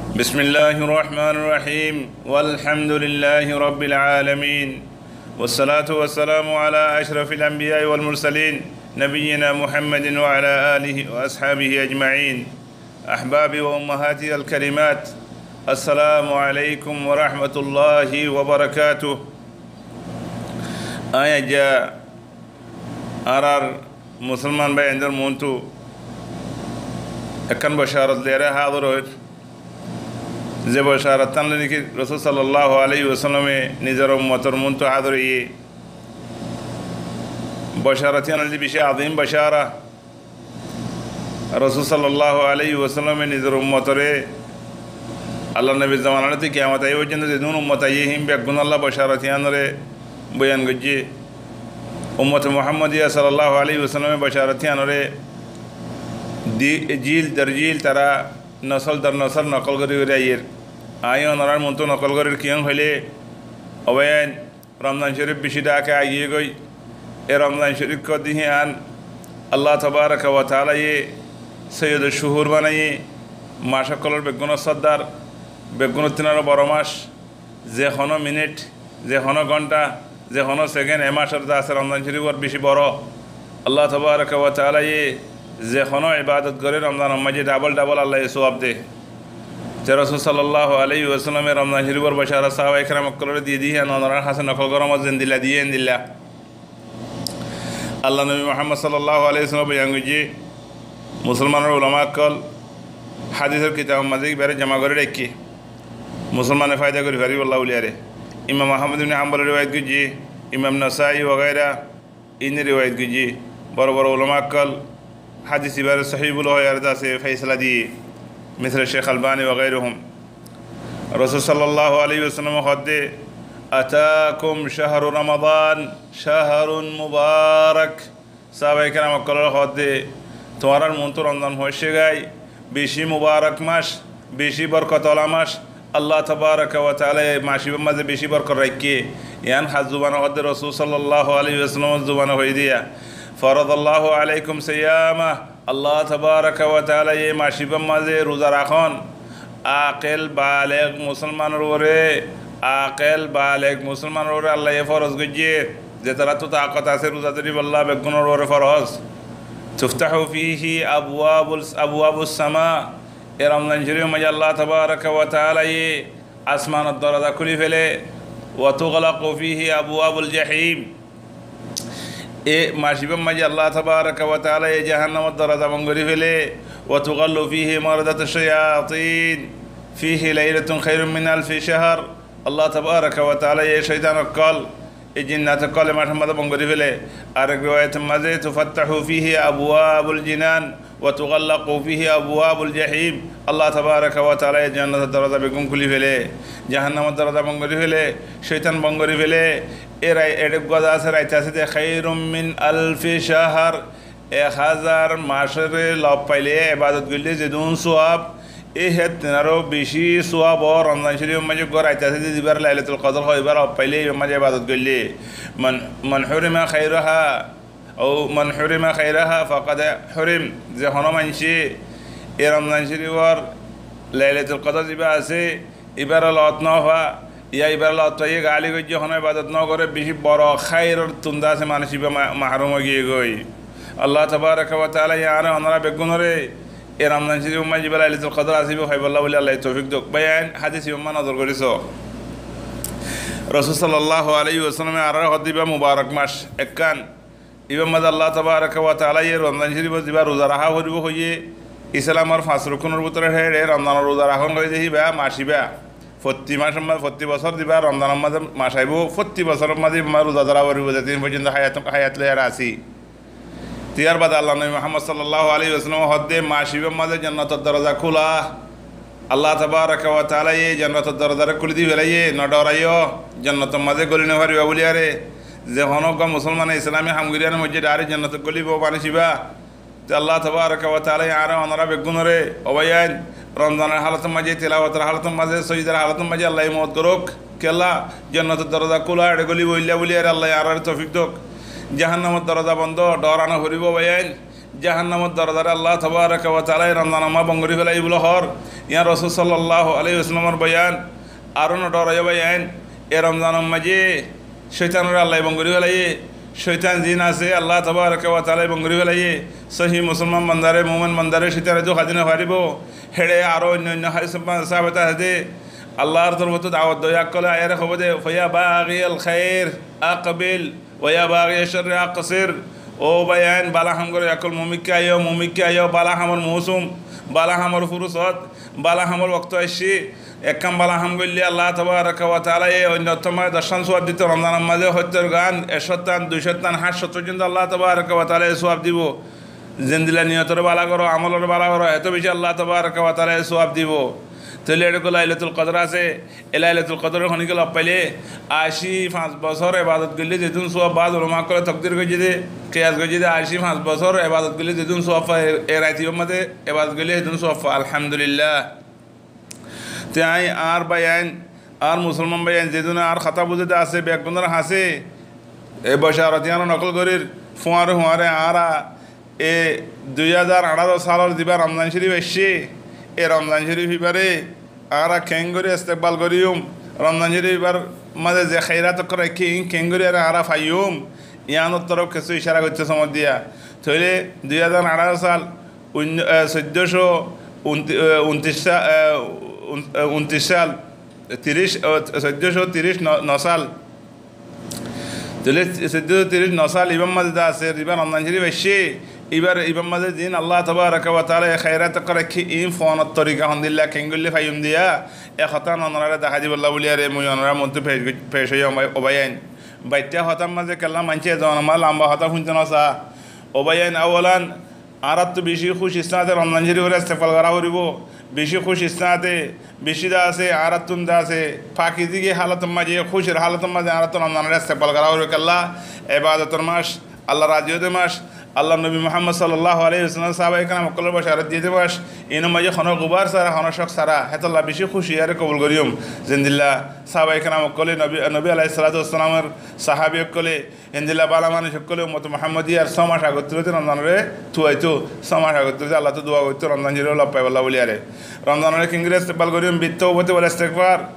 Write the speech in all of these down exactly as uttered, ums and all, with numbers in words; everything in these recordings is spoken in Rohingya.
بسم الله الرحمن الرحيم. والحمد لله رب العالمين. والصلاة والسلام على أشرف الأنبياء والمرسلين نبينا محمد وعلى آله وأصحابه أجمعين. أحبابي وأمهاتي الكريمات، السلام عليكم ورحمة الله وبركاته. Aññí aijja añárar musolman báiyaindór muúntu ekkán bocárat loiyaré házir óir. Ze bocárat tán loi niki Rosúl sallalláhu aláihi wasallame nizor ummotor muúntu házir óiye. Bocárat yían óilde bicí azim bocára. Rosúl sallalláhu aláihi wasallame nizor ummotoré Allar nobir zomananótti kiyamot aiyé foijjonto zedún ummot aiyé hín beggúnolla bocárat yíanoré boyan goijjé. Ummote Muhámmodiya sallalláhu aláihi wasallame bocárat yíanoré di-, jil dor jil tará nosol dor nosol nokol gorí gorí aiyér. Aññí onorár muúntu nokol gorír kiyón hoilé, ó báiyain, Romzan Córif bicí dháke aigiyé goi. E Romzan Córif hoódde híyan Allah tabaraka wa taalaye soiyodoc cúhur banaiyé, mac ókkolór beggúnor sórdar, beggúnottún aró boro mac. Ze honó minit, ze honó gónta, ze honó sekén e macor de asé Romzan Córifor bicí boro. Allah tabaraka wa taalaye ze honó ibadot goré Romzanor maijjé dhabol dhabol Allaye suwab de. Te Rosúl sallalláhu aláihi wasallame Romzan Córifor bocárat sáhaba ekram ókkolóre diyé dé híyan onorár hañsé nokol goró, zendilla diyé endilla. Allar nobi Muhámmod sallalláhu aláihi wasallame boyan goijjé, musolmanor ulama ókkol hádisor kitabor mazé ibáre joma gorí raikké, musolmane fáida gorí faribólla buliyaré. Imam Ahmod ibne Hambole riwayat goijjé, Imam Nasai wagaira, iíne riwayat goijjé. Boro boro ulama ókkol hádis ibáre sóhi buli hoiyaré de asé faisala diyé, misale Cék Albani wagairuhum. Rosúl sallalláhu aláihi wasallame hoódde, "Atákum cáhru Ramadán, cáhrun mubárak." Sáhaba ekram ókkolóre hoódde, tuáñrár muúntu Romzan foóñiccé goi, bicí mubárak mac, bicí borkot ola mac, Allah tabaraka wa taalaye e mac ibár mazé bicí borkot raikké. Yián hár zubane hoódde, Rosúl sallalláhu aláihi wasallamor zubane hoiyé dé yían. "Faradalláhu aláikum siyamah." Allah tabaraka wa taalaye e mac ibár mazé ruza rakón akel baleg musolmanor uore, akel baleg musolmanor uore Allaye foroz goijjé. Ze taráttu taakot asé ruza dóribolla beggúnor uore foroz. "Tuftáhu fíhi abwabul, abwabus samá." E Romzan Córifor maijjé Allah tabaraka wa taalaye asmanor doroza kúli féle. "Wa tuglaqu fíhi abwabul jahím." E mac ibár maijjé Allah tabaraka wa taalaye jahannamor doroza bon gorí féle. "Wa tugallu fíhi maradatush shayatín. Fíhi lailatun khairun min alfi cáhr." Allah tabaraka wa taalaye cóitan ókkol, e jinnat ókkol e macor mazé bon gorí féle. Arek riwayator mazé, "Tufattáhu fíhi abwabul jinán, wa tuglaqu fíhi abwabul jahím." Allah tabaraka wa taalaye jonnotor doroza beggún kúli féle, jahannamor doroza bon gorí féle, cóitan bon gorí féle. E rai-, eçé uggwá asé, rait asé de, "Khairun min alfi cáhr." Ek házar macoré lof faile, ebadot goille zedún suwab, e héttin aró bicí suwab ó Romzan Córifor maijjé uggwá rait asé de, zibáre Lailatul Kodor hoó, ibár lof faile, ibár maijjé ebadot goille. "Man, man hurima khairaha, au man hurima khairaha faqad hurim." Ze honó maincé e Romzan Córifor Lailatul Kodor zibá asé, ibáre lot no fa, ya ibáre lot faiyé gaáli goijjé, honó ebadot no goré, bicí boro háiror tún de asé, manúic ibá ma-, mahrum ói giyé goi. Allah tabaraka wa taalaye añáre onorá beggúnoré e Romzan Córifor maijjé zibá Lailatul Kodor asé, ibá faibolla buli Allaye toufik douk. Báiyain, hádis ibár mazé nozor gorí só. Rosúl sallalláhu aláihi wasallame añáráre hoódde ibá mubarak mac ekkán. Ibár mazé Allah tabaraka wa taalaye Romzan Córifor zibá ruza raká foribó hoiyé, Islamor fañs rukunor bútore héçe Romzanor ruza rakón hoiyé dé híba mac ibá. Fottí macor mazé, fottí bosór zibá Romzanor mazé mac aibó, fottí bosóror mazé ibár mazé ruza dóra foribó, zetín foijjonto háyat, háyat loiyaré así. Te yar bade Allar nobi Muhámmod sallalláhu aláihi wasallame hoódde, mac ibár mazé jonnotor doroza kúla. Allah tabaraka wa taalaye jonnotor dorozaré kúli di félaiyé, no dhoraiyo, jonnotor mazé góli no faribá buliyaré. Ze honó uggwá musolmane islami ham gorí yíanor maijjé dhairek jonnotot gólibo manúic ibá. Te Allah tabaraka wa taalaye añáre onorá beggúnoré, ó báiyain, Romzanor hálotor maijjé, tilawotor hálotor maijjé, sójidar hálotor maijjé Allaye modot gorouk. Kiyólla, jonnotor doroza kúla, eçé gólibo óilla buliyaré Allaye añáráre toufik douk. Jahannamor doroza bondó, dhora no foribó báiyain. Jahannamor dorozare Allah tabaraka wa taala e Romzanor maá bon gorí félaiye buli hoór. Yián Rosul sallallahu alaihi wasallamor boyan. Aró no dhoraiyó báiyain, e Romzanor maze cóitanore Allaye bon gorí félaiye. Cóitan ziín asé Allah tabaraka wa taala e bon gorí félaiye. Sóhi musolman bandare, mumin bandare cóitane dóka di no faribó. Héçe aró oinno oinno hádis sabit asé de, Allahr torfóttu dawot doiya ókkole aiyóre hoibó de, "Fa ya baghiyal khair, aqbil." "Wa ya baghiyash sharri aqsir." Ó báiyain, bála ham goróya ókkol, mumikká aiyó, mumikká aiyó, bála hamor mousum, bála hamor fursot, bála hamor wokto aiccí. Ekkán bála ham goillé Allah tabaraka wa taala e oinno ottór maze doccán suwab dito, Romzanor maze hóttor gán, ek cót tán, dui cót tán, háñt cót foijjonto Allah tabaraka wa taala e suwab dibo. Zendilla niyotoré bála goró, amoloré bála goró, eto beci Allah tabaraka wa taala e suwab dibo. Tóile eçé Lailatul Qodor asé, e Lailatul Qodoror honíkka loffailé, aci fañs bosór ebadot goillé zedún suwab, baáz ulama ókkole tokdir goijjé de, kiyas goijjé de, aci fañs bosór ebadot goillé zedún suwab fa, e, e rait ibár maze ebadot goillé zedún suwab fa, alhamdulillah. Te añí añár báiyain, añár musolman báiyain, zedúne añár hotá buzé de asé, beggúnor hañsé, e bocarot yián nokól gorír, fuáñre fuáñre añára e dui házar añçáro salor zibá Romzan Córif aiccé, e Romzan Córif ibáre añára keéngorí estekbal goríyum, Romzan Córif ibár maze ze héirat ókkol raikkí, iín keéngorí añára faiyúm, yiánor torof kessú icára goittó somot diya. Tóile dui házar añçáro sal, uin-, e, soiddóco unti-, e, untic sa-, e, un-, e, untic sal, tiríc, e, soiddóco tiríc no-, no sal. Tóile soiddóco tiríc no sal ibár maze de asé, ibár Romzan Córif aiccé, ibár, ibár maze din Allah tabaraka wa taala e héirat ókkol raikkí, iín fonor torika hondilla keéngoillé faiyúm diya, e hotá onoráre dahái dibolla buli aré mui onorár muúntu pec goi-, pec óiyum, ó báiyain. Baiththá hotár maze kella maincé zon ammá lamba hotá fúinto no saá. Ó báiyain, awalan, añáráttu bicí kúcir sáñte Romzan Córiforé estekbal gorá foribó. Bicí kúcir sáñte, bicí de asé, añáráttu de asé, fakizigi hálotor maze, kúcir hálotor maze añáráttu Romzanoré estekbal gorá foribó. Kella, ebadotor mac, Allah razi óde mac, Allar nobi Muhammad sallallahu alaihi wasallam sahabaye keram ókkolore bocarot diyé de mac, inor maze honó gubár sára, honó cók sára, hétolla bicí kúci aré kobul goríyum. Zendilla sahabaye keram ókkole nobi, nobi alaihissalatu wassalamor sahabi ókkole Endilla bála manúic ókkole ummot Muhammadiyar só mac agottú lóti Romzanoré tuaitó, só mac agottú lóti Allattu dua goittó Romzan Córiforé lof faibolla buli aré. Romzanoré keéngorí estekbal goríyum, bit tawbati wal istigfar,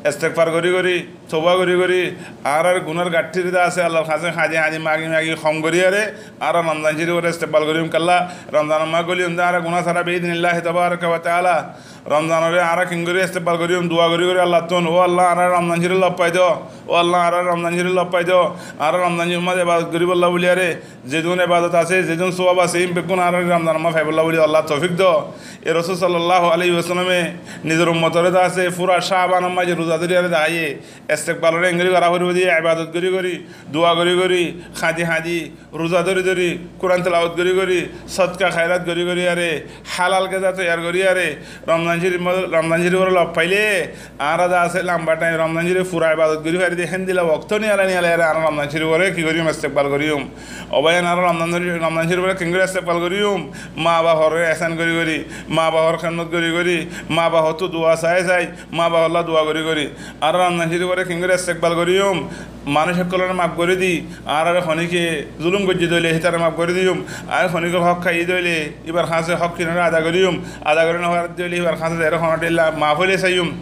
estekfar gorí gorí, touba gorí gorí, añárar gunár gaththíri de asé Allar hañsé hañdi hañdi magi magi hom gorí aré, añára Romzan Córiforé estekbal goríyum kella, Romzanor maá goilíyum de añára guná sára biiznillahi tabaraka wa taala, Romzanoré añára keéngorí estekbal goríyum, dua gorí gorí Allattún, ó Allah, añára Romzan Córif lof fai do, ó Allah, añára Romzan Córif lof fai do, añára Romzan Córif maze ebadot goríbolla buli aré, zedún ebadot asé, zedún suwab asé, iín beggún añára Romzanor maá faibolla buli Allah toufik do. E Rosul sallallahu alaihi wasallame nizor ummotoré de asé, fura Cabanor maze ruza dóri aré deháiye, estekbaloré eéngorí gorá foribó de, ebadot gorí gorí, dua gorí gorí, hañdi hañdi, ruza dóri dóri, Kuran telawot gorí gorí, sodka hairat gorí gorí aré, halal geza toiyar gorí aré, Romzan Córif, Romzan Córiforé lof failé, añára de asé lamba thaim Romzan Córif fura ebadot gorí fari de, héndilla wokto niyalai niyalai aré añára Romzan Córiforé ki goríyum, estekbal goríyum. Ó báiyain, añára Romzan Córi-, Romzan Córiforé keéngorí estekbal goríyum, maa baforé ehsán gorí gorí, maa bafor hédmot gorí gorí, maa bafottú dua sai sai, maa bafolla dua gorí gorí. Añára Romzan Córiforé keéngorí estekbal goríyum, manúic ókkolore maf gorí di, añáráre honíkka zulum goijjé de óile hítaré maf gorí diyum, ar honíkkor hók háiye de óile íbar hañsé hók kinóre ada goríyum, ada gorí no farer de óile íbar hañsé zaiyóre honó dhílla maf óile saiyum.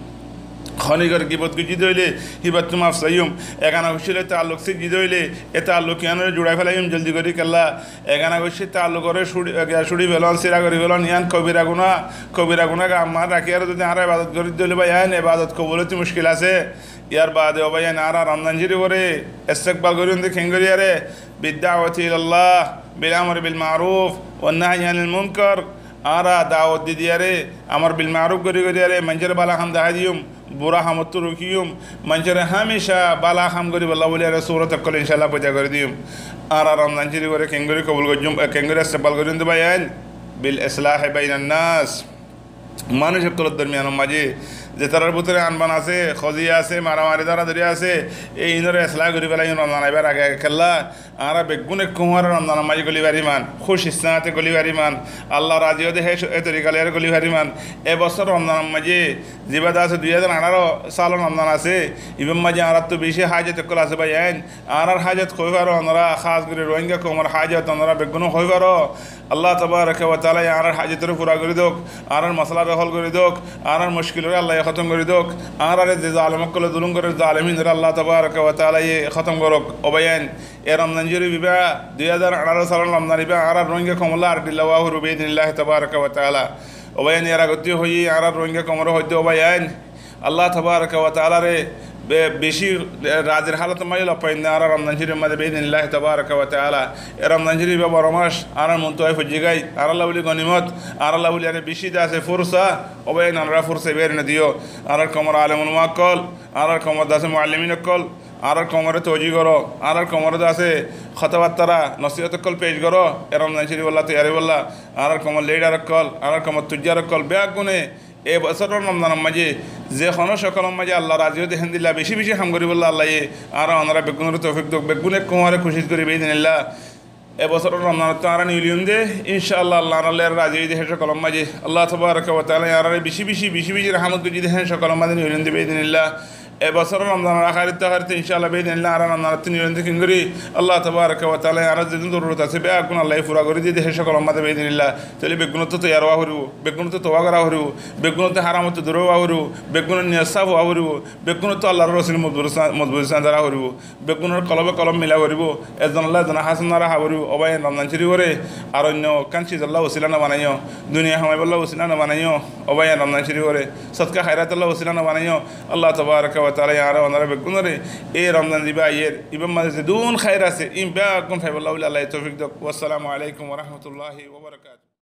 Honíkkor gibot goijjé de óile híbattú maf saiyum. Egana guccí loi taalluk sijjé de óile e taalluk yíanoré juçái félaiyum joldi gorí kella. Egana guccí taallukoré cúçi, e, cúçi felon, sira gorí felon, yían kobira guná, kobira guná ge ammá rakíyaré zodi añára ebadot gorí de óile báiyain, ebadot kobul óito muckil asé. Yar baade ó báiyain, añára Romzan Córiforé estekbal goríyum de keéngorí aré, bid dawati ilallah, bil amri bil maruf, wan nahyi anil munkar. Añára dawot di diyaré, amor bil maruf gorí gorí aré, maincóre bála ham dahái diyum, bura hamottú rukíyum, maincóre hámica bála ham goríbolla buli aré surot ókkol incállah foida gorí diyum. Añára Romzan Córiforé keéngorí kobul goijjum, e, keéngorí estekbal goijjum de báiyain, bil islahi bainan nas. Manúic ókkolor dormiyanor maze Ze tarár bútore anban asé, hoziya asé, maramari dóradóri asé, e iínoré eslah gorí félai Romzan aibár age age kiyólla añára beggúne ekkuwáñre Romzanor maze góli farimán, kúcir sáñte góli farimán, Allah razi óde hé, hé torika loiyóre góli farimán. E bosór Romzanor maze zibá de asé dui házar añçáro salor Romzan asé, ibár maze añáráttu bicí hájot ókkol asé báiyain. Añárár hájot hoi faro onorá, hás gorí Rohingya koumor hájot onorá beggúne hoi faro. Allah tabaraka wa taala ye añárár hájotoré fura gorí douk, añárár masalaré hól gorí douk, añárár muckiloré Allah ye hótom gorí douk, añáráre ze zalem ókkole zulum gorér, zalem hínoré Allah tabaraka wa taala ye hótom gorouk. Ó báiyain, e Romzan Córif ibá, dui házar añçáro salor Romzan ibá, añárár Rohingya koumolla ar dhílla ówa foribó biiznillahi tabaraka wa taala. Ó báiyain, yar agottí hoiyí, añárár Rohingya koumoré hoiddé, ó báiyain, Allah tabaraka wa taaláre be-, bicí razir hálotor maze lofaiyónde añára Romzan Córif maze biiznillahi tabaraka wa taala. E Romzan Córif ibá boro mac, añárár muntú ai foijjé goi, añárálla bóli gonimot, añárálla bóli añára bicí de asé fursa, ó báiyain, añára fursa ibá eri nodiyó. Añárár koumor alem ulama ókkol, añárár koumor de asé muallimin ókkol, añárár koumoré touzi goró, añárár koumoré de asé hotábattára nosihót ókkol pec goró, e Romzan Córifolla toiyar óibolla, añárár koumor lidar ókkol, añárár koumor tujjar ókkol, beggúne e bosóror Romzanor maze ze honó cókolor maze Allah razi óde héndilla bicí bicí ham goríbolla Allah ye añára onorá beggúnoré toufik douk, beggúne ekkuwáñre kucíc gorí biiznillah. E bosóror Romzanottú añára niyóliyoum de, incá Allah, Allah añárálla razi óide hé cókolor maze. Allah tabaraka wa taala ye añáráre bicí bicí bicí bicí rahámot goijjé de hé cókolor maze niyóliyoum de biiznillah. E bosóror Romzanor ahárittú ahárittú incá Allah biiznillah añára Romzanottú niyóliyoum de kengori Allah tabaraka wa taala ye añárar zedún zorurot asé beggún Allah ye fura gorí diyé de hé cókolor maze biiznillah. Tóile beggúnottú toiyar ówa foribó, beggúnottú touba gorá foribó, beggúnottú háramottú dur ówa foribó, beggúnor niyot saf ówa foribó, beggúnottú Allar rosul mozbut sa-, mozbut sáñte raká foribó. Beggúnor kolobe kolom mila foribó, ezzonolla ezzone hásot no raká foribó. Ó báiyain, Romzan Córiforé ar oinno ekkán cizolla usila no banaiyó, duniya hamaibólla usila no banaiyó. Ó báiyain, Romzan Córiforé sodka háirotolla usila no banaiyó. Allah tabaraka wa taala ye añára onorá beggúnoré e Romzan zibá aiyér, ibár maze zedún háir asé, ín beggún faibólla bóli Allah ye toufik douk. Wassalamu alaikum wa rahmatullahi wa barakatuhu.